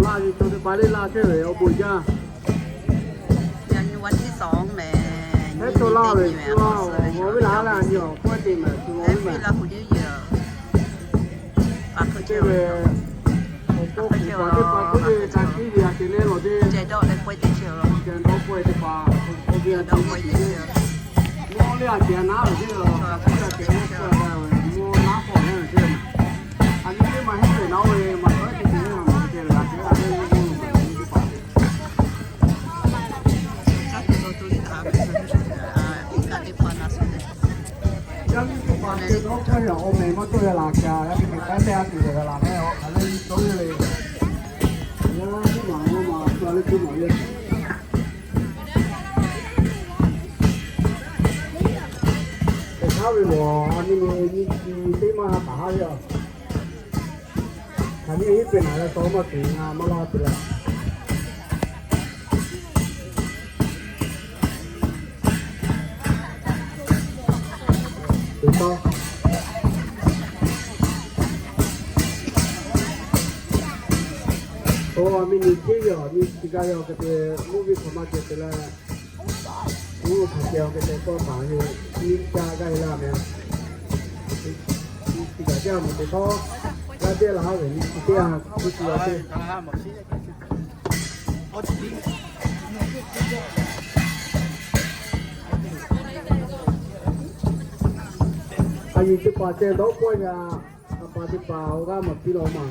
Laˇ ve chaw teˇ hpaˍ lehˬ laˇ chehˇ ve awˬ bon jaˇ. Yaꞈ nyi วันที่สอง mehˍ, hehˉ tawˇ laˇ ve, a, awˬ ve laˇ laˇ nyi awˬ k'oˆ te mehˍ, tu ve mehˍ. Te ve, awˬ k'oˆ teˇ hpaˍ teˇ hpaˍ k'oˆ ve, ca tiˉ ve a te leh lawˬ te. Ceh dawˇ k'oˆ ve teˇ hpaˍ, awˬ ve a te leh lawˬ te. Mvuhˇ leh a ceh naˉ ve teˇ lawˬ, a te leh a ceh naˉ k'oˆ ve, mvuhˇ naˉ k'awꞈ leh ve teˇ. A nyi teˇ maˬ heˆ ve naˉ ve, maˬ k'awꞈ te te ve maˬ te ve a te a te leh teˇ hpaˍ. Yaˇ miˇ teˇ hpaˍ te dawˇ hkawˇ ve awˬ mehˍ maˇ tawˆ ve laˬ kaꞈ, yaˇ miˇ teˇ hpaˍ te a tuˬ ve laˬ mehˍ, a leh nyi tawˇ ve le. Yaˇ miˇ maˬ maˇ maˬ a leh teˇ maˬ le. Teˇ hk'aˇ ve lawˬ, a nyi nyi nyi chi teˇ maˇ taˍ haˉ ve a. Hk'aˬ nyi nyi te naˬ leh tawˇ maˇ tuˬ ngaˬ maˇ laˇ tuˬ leh. Teˇ tawˇ. Oˇ, a miˇ nyi teˇ yawˬ nyi chi gaˇ yawˬ hk'e te, mvuhˇ ve hk'aˬ ma ceh te leh, mvuhˇ ve hk'aˬ ceh awˬ hk'e te tawˇ taˍ ve, nyi ca gaˇ ve laˇ mehˍ. Nyi chi gaˇ jaˇ mawˬ te tawˇ, g'aˇ teˇ laˇ ve nyi chi teˇ a, nyi chi gaˇ teˇ. A yehˬ teˇ hpaˍ ceh dawˇ hkawˇ yaꞈ, a pa teˇ hpaˍ awˬ g'aˇ maˬ piˇ law maˬ.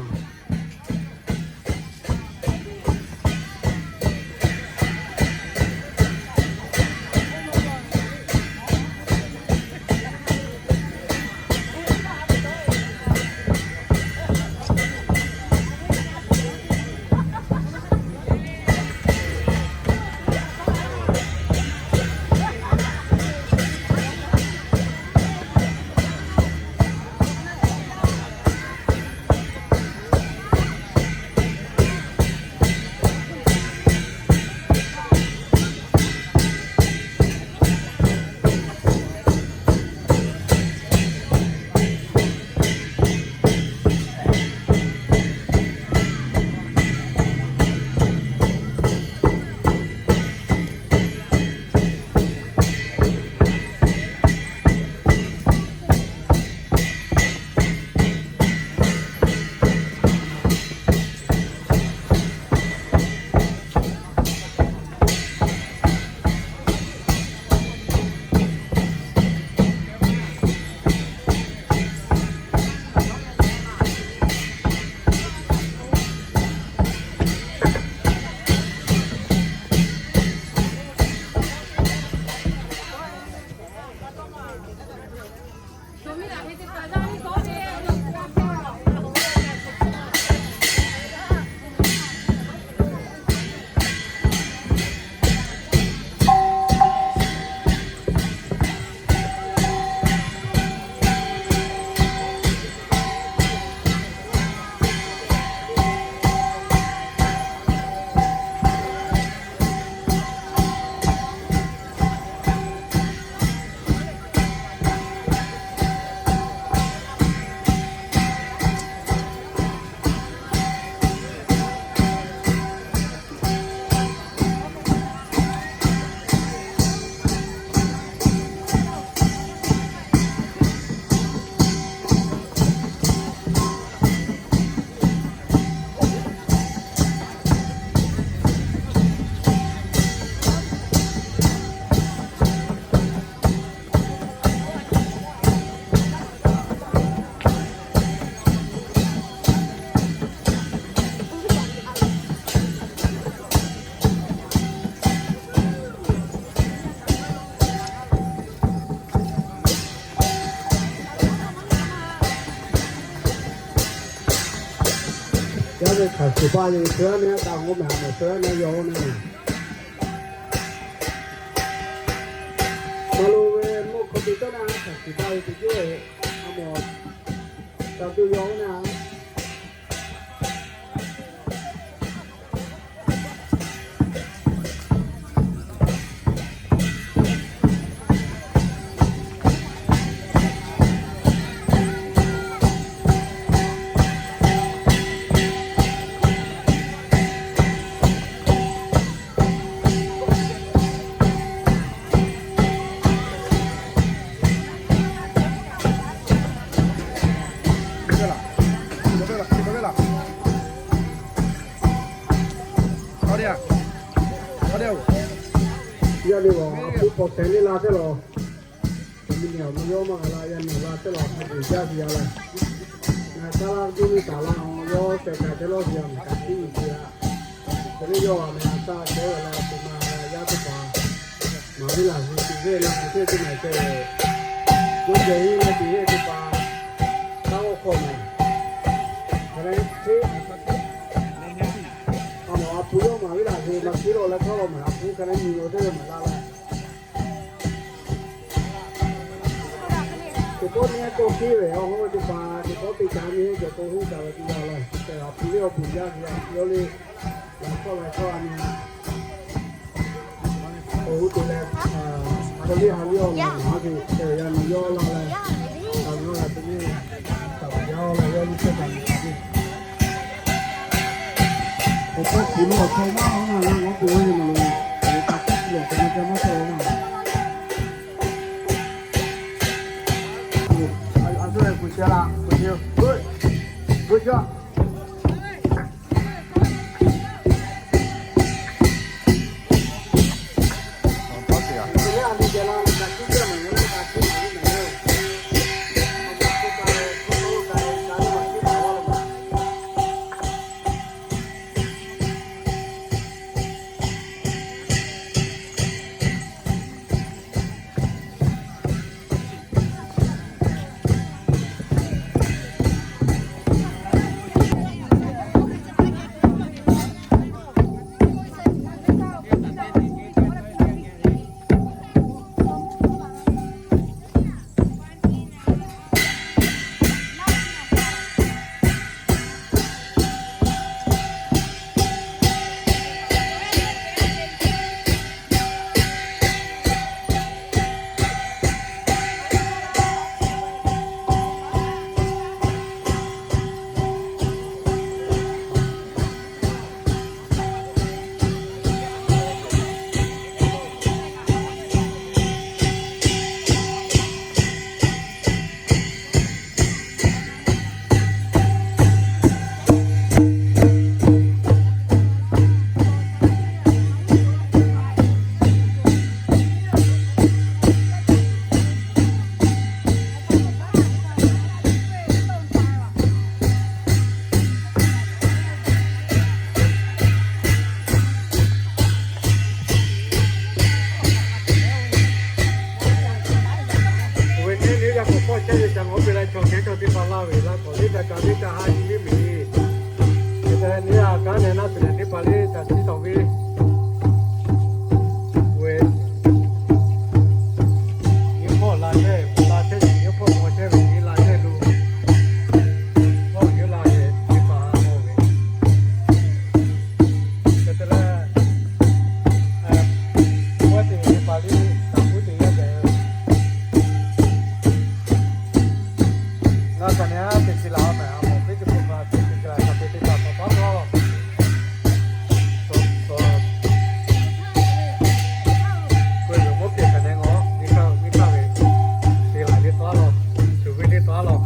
Yaˇ ve hkaˍ shiˍ paˇ ve suh yaˇ neˇ taˇ k'oˆ mehˍ, a mehˍ suh yaˇ neˇ yaw oˇ neˇ. Ca lo ve mvuhˇ hk'aw te tawˇ na hkaˍ shiˍ paˇ ve teˇ ceuˬ, a mawˬ ca tuˬ yaw oˇ neˇ. Yaˇ le, awˬ hpawˇ pawˬ tehˬ le la teˇ lawˬ. Awˬ meh nyi awˬ meh yawˇ maˇ g'a la, yaˇ nyi la teˇ lawˬ, hk'a peu-eˬ jaˇ ve yaˇ le. Ngaˬ taˇ laˇ juˇ ve taˍ la, yawˇ tehˬ kaꞈ teˇ lawˇ ve yaˇ maˬ kaꞈ tiˉ ve te a. Hk'e le yawˇ a meh a taˇ chehˇ ve la, teˇ ma yaˇ teˇ hpaˍ maˍ ve laˬ ve teˇ ve la, teˇ teˇ maˬ ceh ve. Yawˇ ceh ve la, teˇ ve teˇ hpaˍ taˇ g'awˇ hk'awˇ maˬ. Hk'e le, a mawˬ a pu yawˇ maˍ ve laˬ ve, maˇ te lawˬ leh hkawˇ lawˬ maˬ, a pu hk'e le nyi lo teˇ ve maˍ la la. Teˇ pawˆ nyi a cawˬ piˇ ve, awˬ hawˉ teˇ hpaˍ teˇ pawˆ teˇ caˉ nyi cawˬ k'o, huˉ kaꞈ ve teˇ g'aˇ la, a pu le awˬ pu jaˇ ve a, yawˇ le, laˬ hkawˇ laˬ hkawˇ a nyi a. Awˬ g'uˇ te leh, a, hk'aw liˇ ha liˇ awˬ maˬ maˍ a ve, yaˇ nyi yawˇ la leh, a, yawˇ la te le, taˍ ve yaˇ la yawˇ liˇ chehˇ taˍ ve. Awˬ hpawˇ kuˬ lo awˬ hk'aw maˇ a na la, ngaˬ hui k'oˆ ve maˬ lo, awˬ hk'aw kuˬ lo awˬ hk'aw maˇ ca maˇ tawˆ la. A, a, a, kuˬ ce la, kuˬ ce, kuˬ ce. Ve teˇ nyi yaˇ k'awꞈ pawˆ chehˇ ve ca ngawˬ ve la, chaw kehˬ chaw teˇ hpaˍ laˇ ve laˇ k'awꞈ teˇ ca kaꞈ teˇ ca ha nyi ve miˬ. Hk'e te nyi a kanˉ nehˬ naˆ tuˬ nehˬ teˇ hpaˍ le ca tiˉ tawˍ ve. Ve nyi hpawˇ la chehˇ, la chehˇ nyi hpawˇ maw chehˇ ve nyi la chehˇ lo. Hpawˇ yawˇ la ve teˇ hpaˍ maw ve. Hk'e te leh, a, oˇ teˇ ve teˇ hpaˍ le, taˍ kuˉ te yaˇ tehꞈ. Ngaˬ kaꞈ nehˬ a teˇ chi la a mehˍ, a mawˬ teˇ chi hk'oˆ kaꞈ teˇ chi la kaꞈ te teˇ hpaˍ k'awꞈ paˉ tawˇ. K'o yoˬ k'oˆ piˇ kaꞈ nehˬ ngaˬ nyi hk'aˇ nyi hk'aˇ ve, te laˬ le taˉ law, shuˍ ve le taˉ law.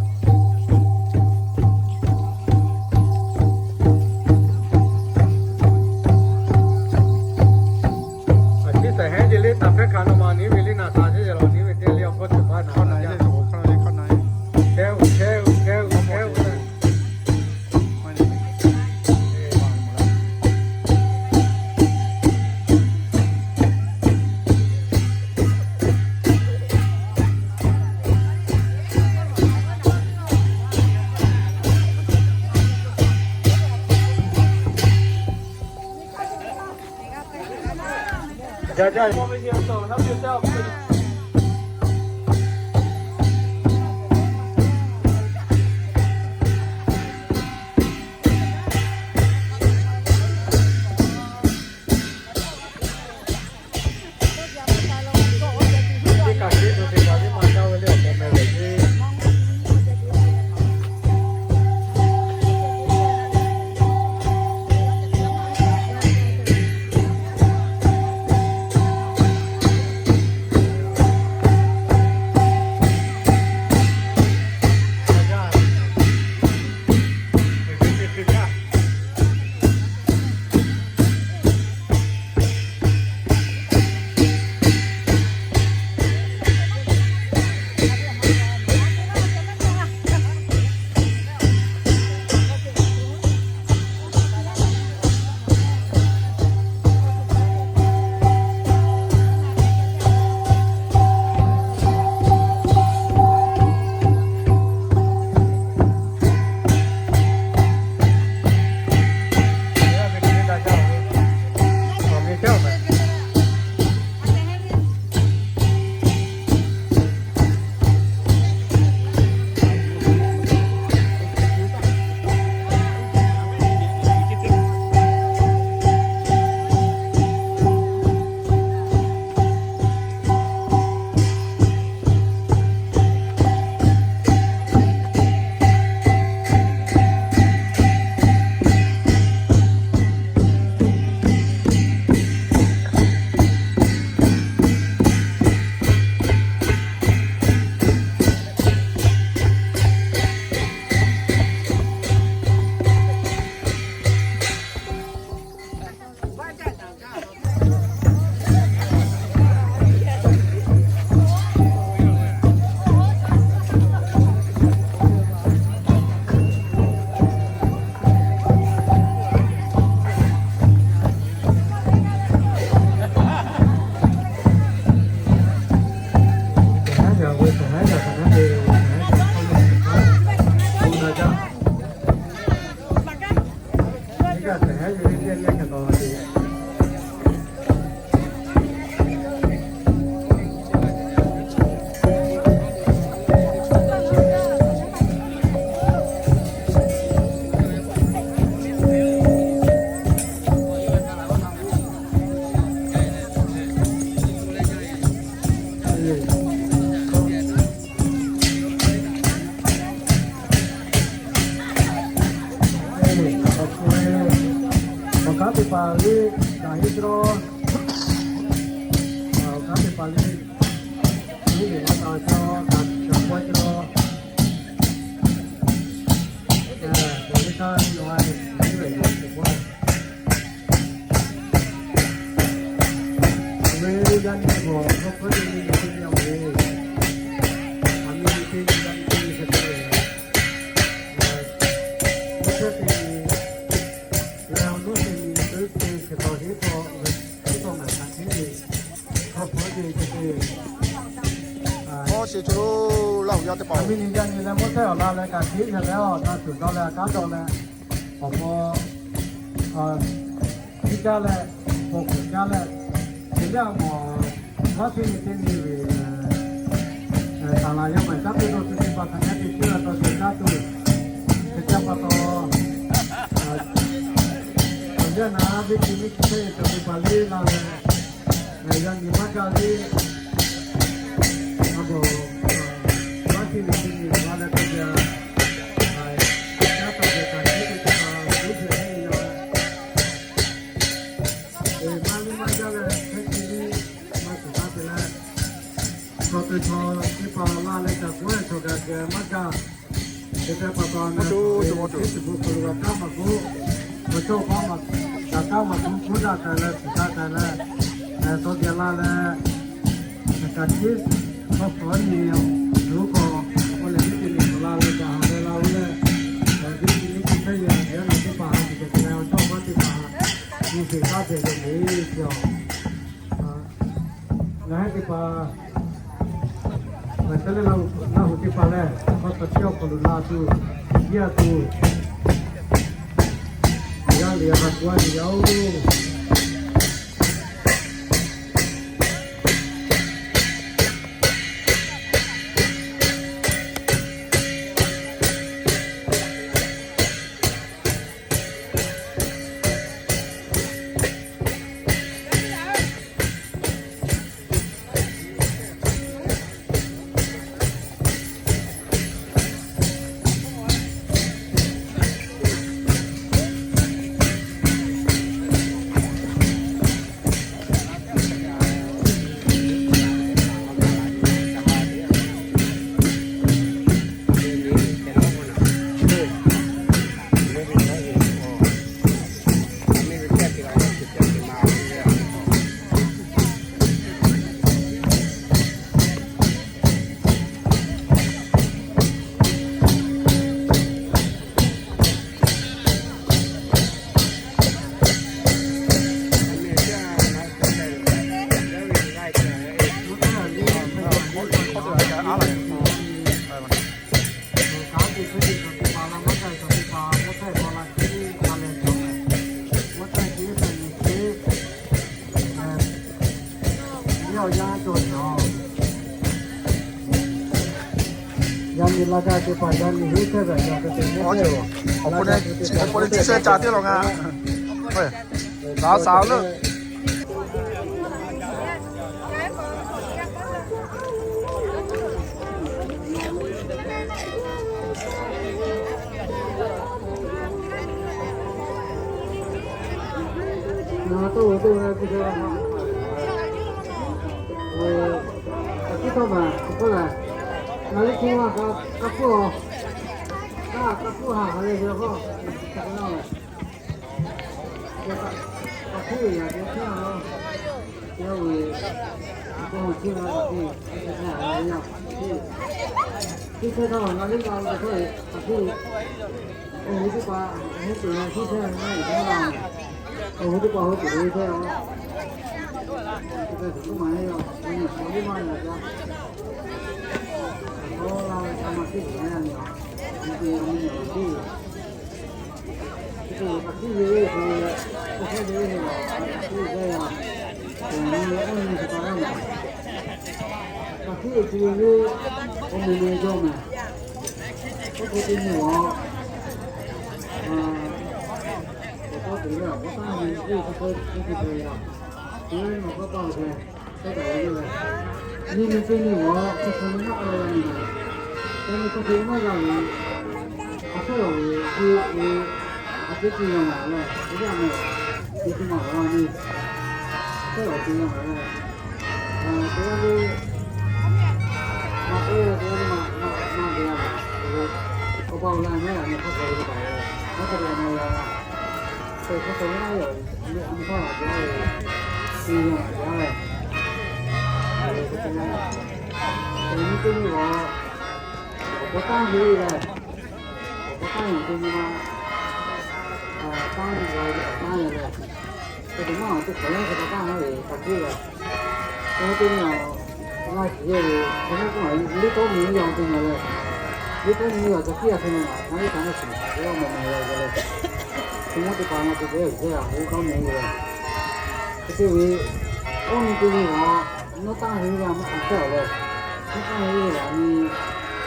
A ciˉ sehˍ heˉ ce le taˍ hpehˇ hkanˍ naw ma nyi ve le naˬ taˍ ceˇ lawˬ nyi ve te le awˬ hkawˇ tuˬ paˇ naˬ. Kehˇ uˬ, kehˇ uˬ, kehˇ uˬ, kehˇ uˬ. Awˬ hk'aˇ teˇ hpaˍ liˇ kaꞈ heˆ cawˇ, awˬ hk'aˇ teˇ hpaˍ liˇ, liˇ ve maˇ taˍ cawˇ, kaꞈ kaꞈ pawehˇ cawˇ. Awˬ liˇ htaˇ nyi a ve, liˇ ve yoˬ teˇ pawˆ. Awˬ ve yaˇ nyi hk'awꞈ hk'aw hpfuhˇ ve nyi ve teˇ nyi awˬ ve, aˬ miˇ ve teˇ nyi yaˇ nyi teˇ nyi hk'e te ve, oˇ hk'e te ve, leh awˬ nuˇ te nyi teˇ te hk'e taw heˆ taw ve, heˆ taw ngaˬ htaꞈ hteˇ ve, hk'aw hpfuhˇ ve hk'e te ve, Mawˇ sheˍ co lo Laˇ huˍ yaˇ teˇ hpaˍ, aˬ miˇ nyi yaˇ nyi leh mawˇ chehˇ awˬ la leh kaꞈ hteˇ ve leh, awˬ htaˇ tuˬ dawˇ leh a kaˉ dawˇ leh, awˬ paw tiˇ caˇ leh, paw kuˬ caˇ leh, te leh a mawˬ, maˇ hteˇ ve teˇ nyi ve, taˍ laˬ yaˇ maˬ caˉ teˇ dawˇ teˇ teˇ pa hk'a nehˉ te chehˇ la taw te caˇ tuˬ, te caˇ pa taw, awˬ yaˇ naˍ ve teˇ nyi chi hk'e cawˬ ve pa liˇ la leh, yaˇ nyi maˇ gaˇ ve, a bawˬ, maˇ hteˇ ve teˇ nyi la leh taw te, yaˇ taw te kaꞈ hteˇ ve teˇ pa liˇ hpehꞈ ve yoˬ. Maˇ liˇ maˇ gaˇ leh hk'e te liˇ maˇ tuˬ taˇ te leh, chaw te chaw teˇ pa la leh kaꞈ k'oˆ leh chaw gaˬ geh maˇ gaˇ. Hk'e te pa taw, teˇ ceuˬ bon hk'aw lo g'a kaˉ maˇ k'oˆ, awˬ chawˇ paˉ maˇ g'a kaˉ maˇ k'oˆ, k'oˆ daꞈ k'ai leh tuˬ taˇ k'ai leh, tawˇ geh la leh, kaꞈ hteˇ hk'aw hk'awꞈ nyi, awˬ hk'aw k'oˆ leh teˇ te nyi hk'aw la leh kaꞈ ha leh la ve leh, teˇ te nyi chi hk'e yaˇ naˍ teˇ hpaˍ ha teꞈ kehˬ te leh awˬ chawˇ paˉ teˇ hpaˍ nyi sheˍ taˇ hpehꞈ ve le, chi awˬ Ngaˬ hui teˇ hpaˍ, ngaˬ hk'e le Laˇ huˍ teˇ hpaˍ lehˬ, hk'aw taꞈ chi awˬ hk'aw lo la tuˬ, yaˇ tuˬ, g'a liꞈ g'a ha tuˬ a ve yoˬ. Awˬ hk'aw lo chi sheh ca teˇ law ngaˬ. Saˍ saˍ leuˆ. Nyi nyi teˇ nyi g'awˬ hk'e hk'e maˇ k'ai la nyi, teˇ nyi hk'e hk'e maˇ g'a ve, a hpehˇ awˬ ve hk'e ve, a Teˇ ceuˬ yaˇ maˬ lehˬ, teˇ g'aˇ meh, teˇ ceuˬ maˬ lehˬ, teˇ g'aˇ meh, teˇ g'aˇ lehˬ, maˇ k'oˆ leh teˇ g'aˇ maˇ, maˇ, maˇ g'a maˬ, awˬ pa awˬ la meh, a nyi hk'aˇ hk'aw lo kaꞈ, hk'aˇ hk'aw lo maˇ g'a, hk'aˇ hk'aw lo maˇ g'a, a nyi hk'aˇ g'a jaˇ ve, chi yaˇ maˬ jaˇ ve, a nyi teˇ nyi lehˬ, awˬ pa tanˇ ve lehˬ, awˬ pa tanˇ ve teˇ nyi ma, tanˇ ve awˬ pa tanˇ ve lehˬ, hk'e te maˇ awˬ teˇ hk'awꞈ yaˇ hk'e pa tanˇ ve taˇ k'oˆ leh, hk'e te nyi awˬ g'a shiˍ ve, hk'e te k'oˆ a, liˇ tawˇ mvuh yaˇ teˇ nyi lehˬ, liˇ tawˇ mvuh yaˇ ca piˇ a hk'e nyi a, a liˇ htaꞈ maˇ shiˍ, a maw maw yaˇ lehˬ, hk'e maˇ teˇ hpaˍ na te te yaˇ a liˇ tawˇ mvuh ve lehˬ, hk'e te ve, oˇ nyi teˇ nyi lehˬ, nawˉ tanˇ ve a maˇ hk'aˬ hk'e a lehˬ, nawˉ tanˇ ve a nyi,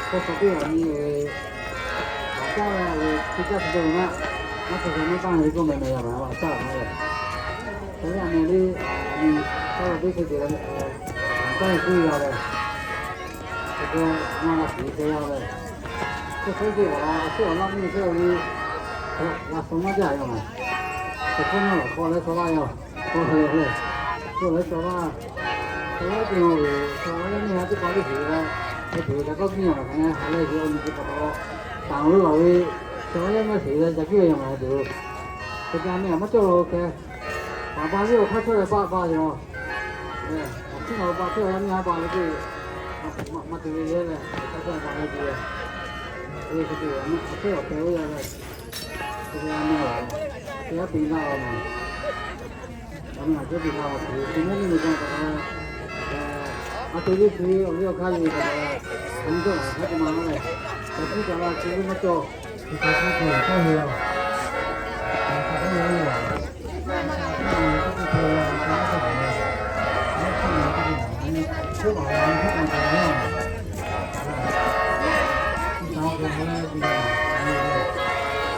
k'aw shaw teˇ g'aˇ nyi ve, a caˇ ve, a ve hkui caˇ hkui caˇ ve maˇ, maˇ hk'aˬ hk'e nawˉ tanˇ ve k'oˆ meh meh yaˇ maˬ a caˇ ve lehˬ, hk'e te a meh liˇ, a nyi, caˇ ve teˇ hkui te leh, a caˇ ve k'oˆ yaˇ lehˬ, hk'e te maˇ g'a shiˍ ve te yaˇ lehˬ, k'oˆ hk'e te a, a shehˉ awˬ laˇ mvuhˇ shehˉ ve, g'a suh maˇ jaˇ yaˇ maˬ, hk'e k'oˆ naˇ lawˬ k'aw leh shaw laˇ yaˇ, k'aw leh leh, k'oˆ leh shaw laˇ, shaw laˇ te a ve, shaw laˇ yaˇ miˇ ha teˇ hpaˍ liˇ shiˍ leh, hk'e te ve kaꞈ kawˇ piˇ yaˇ maˬ hk'e ne ha leh ve awˬ nyi teˇ hpaˍ hk'a, taˍ lo laˬ ve, shaw laˇ yaˇ miˇ shiˍ leh ca piˇ ve yaˇ maˬ hk'e te ve, hk'e te a meh a maˇ cawˇ lo hk'e, paˍ ba liˇ awˬ hk'aˇ chawˇ leh paˆ ba yaˇ, awˬ hkiˉ naˬ awˬ pa chawˇ yaˇ miˇ ha ba leh te, maˇ te ve yehˇ leh, hk'e te a ba leh te ve, hk'e te a meh a chawˇ awˬ hk'e oˇ yaˇ leh, hk'e te a meh a, te a te laˇ a maˬ, a meh a cawˇ te laˇ a tuˬ te mehˉ nyiˇ ve gaˇ taˍ leh, a te liˇ tuˬ awˬ liˇ awˬ hk'aˇ ve taˍ leh, a nyi cawˇ a hk'aˇ te maˇ leh, ca piˇ ca la chi ve maˇ cawˇ, chi hk'e te te a cawˇ ve a, a hk'aˇ te ve a, a hk'aˇ te ve a, a hk'aˇ te ve a, a hk'aˇ te ve a, a hk'aˇ te ve a,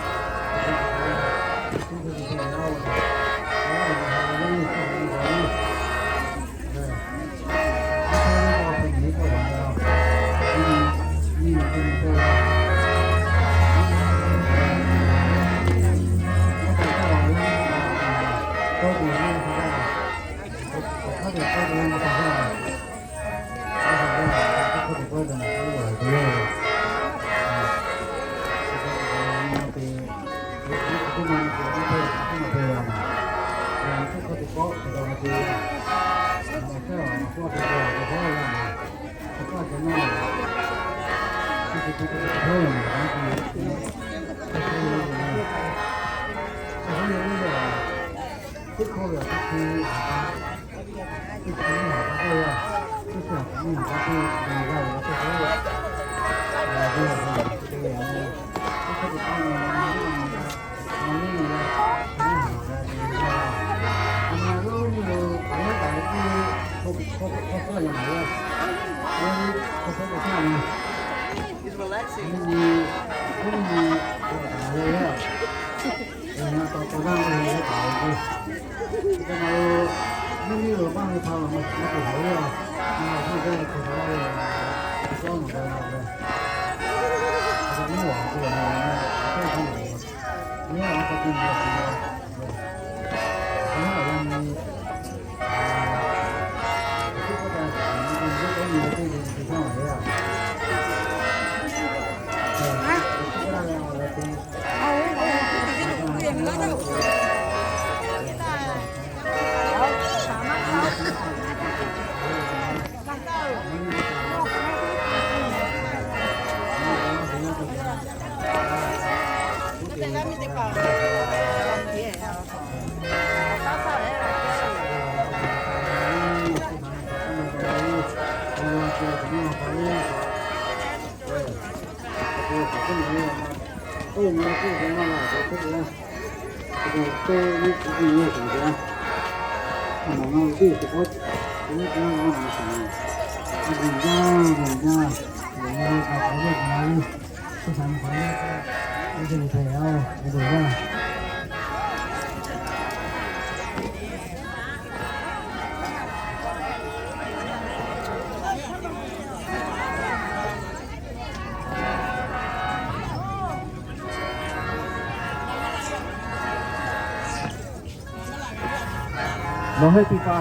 Nawˬ hui teˇ hpaˍ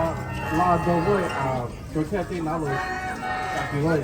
la dawˬ ve, a, cawˬ chehˇ teˇ naˉ lo, a, te ve.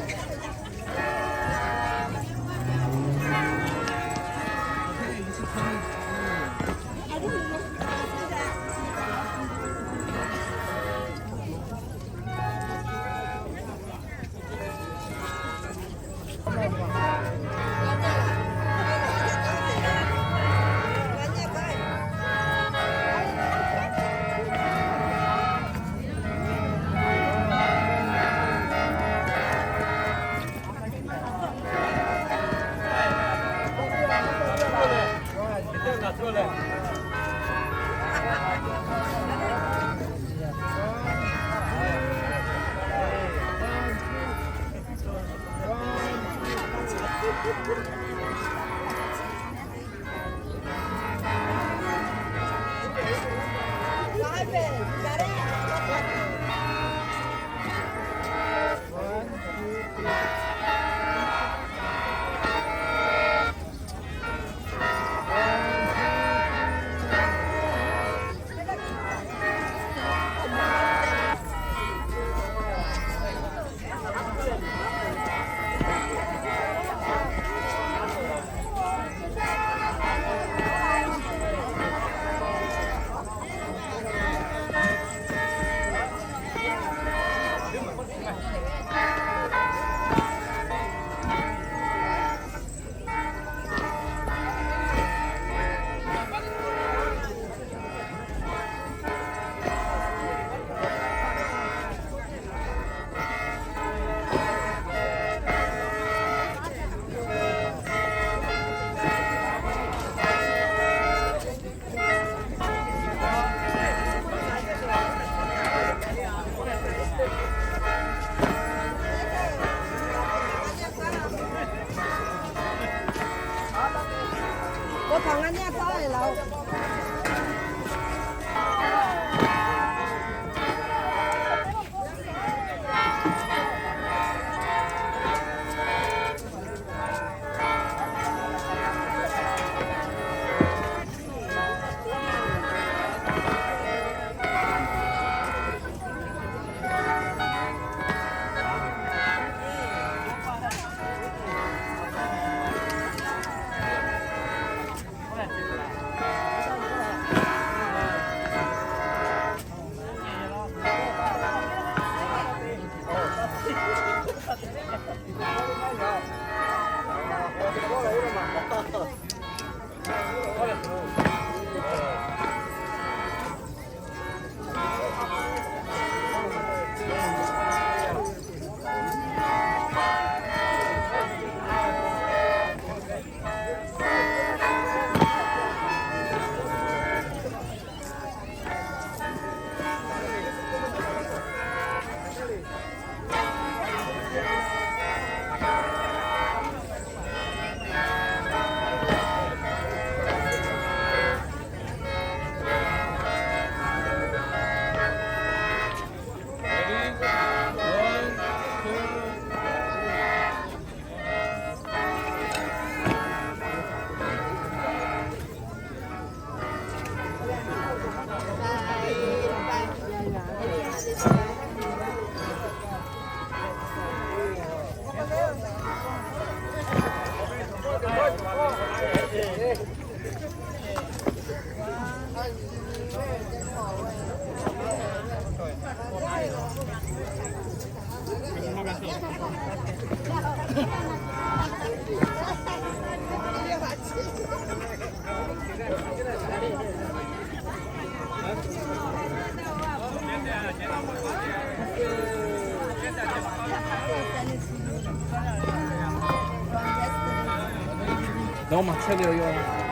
Nawˬ maˬ chehˇ ve yoˬ.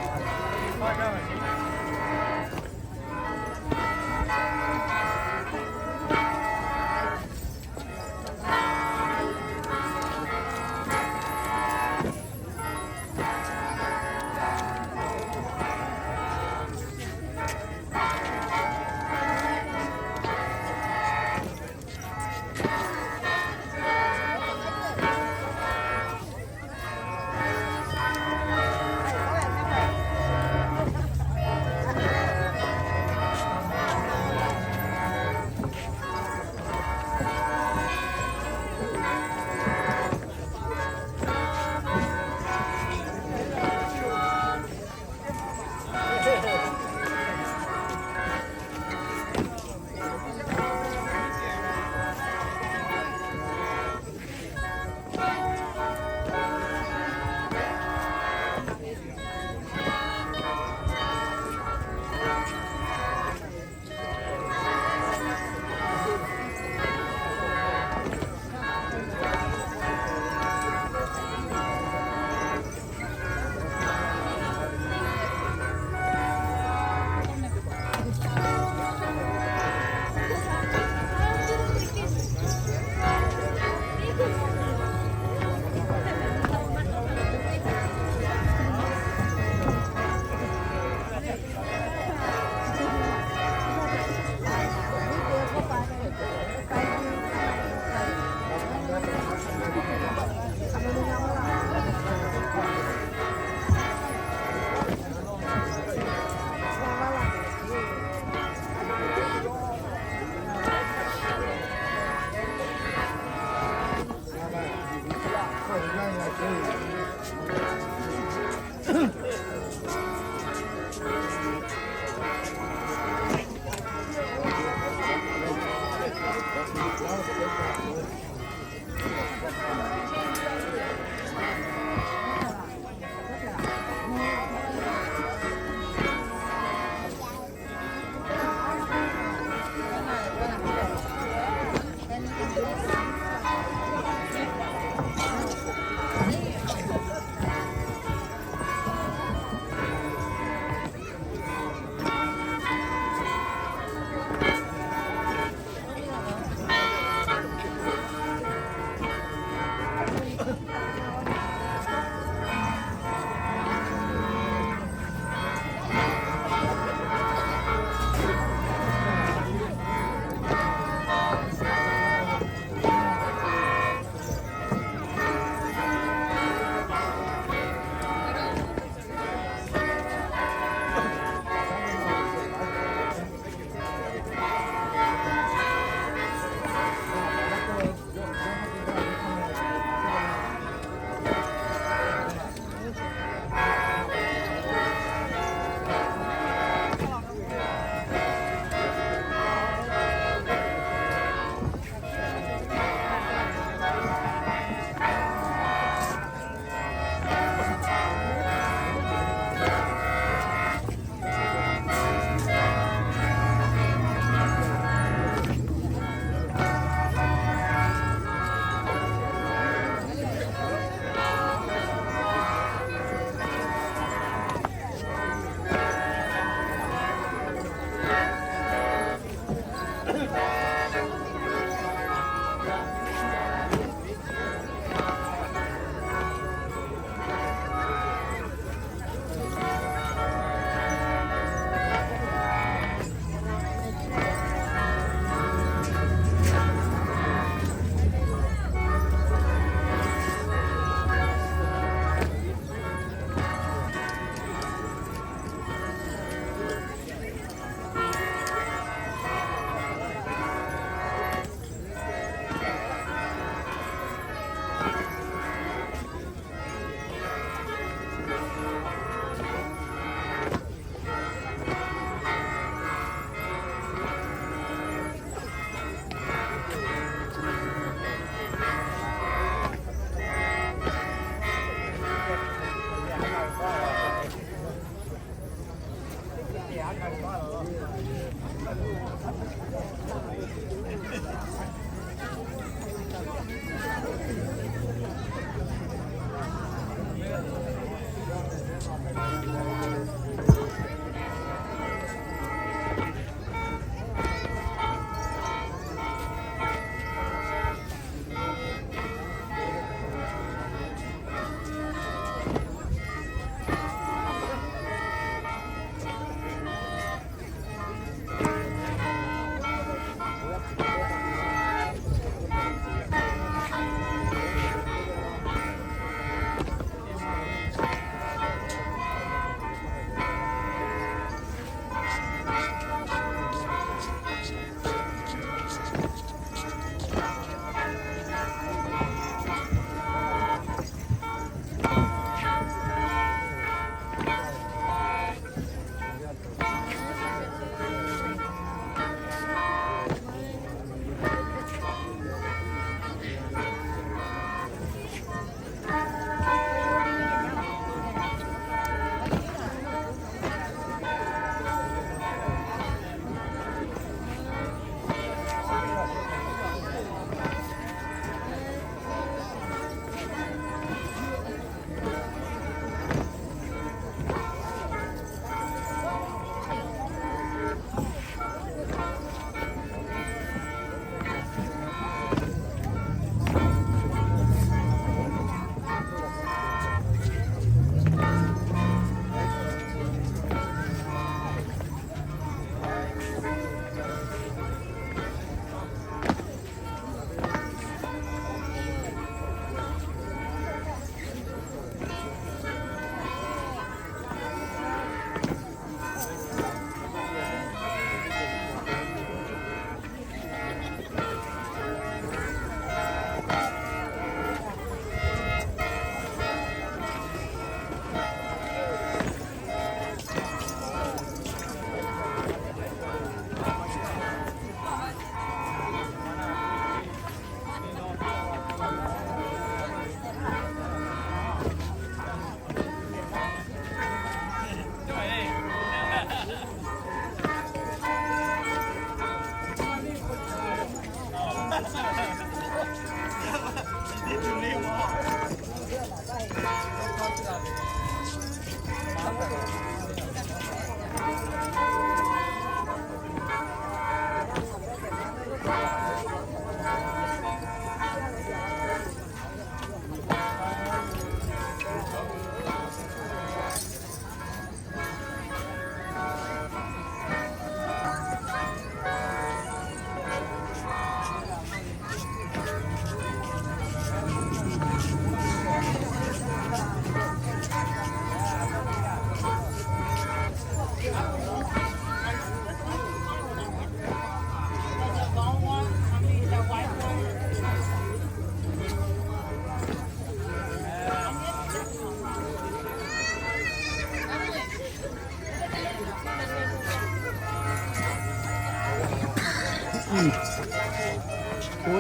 Oˇ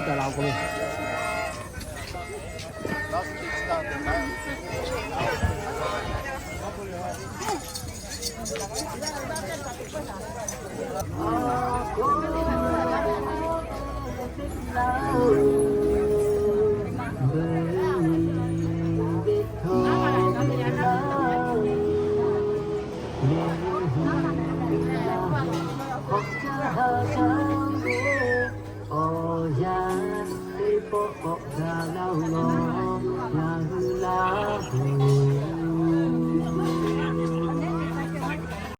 taˍ la k'o, awˬ yanˇ teˇ pawˆ k'awꞈ gaˬ la-o.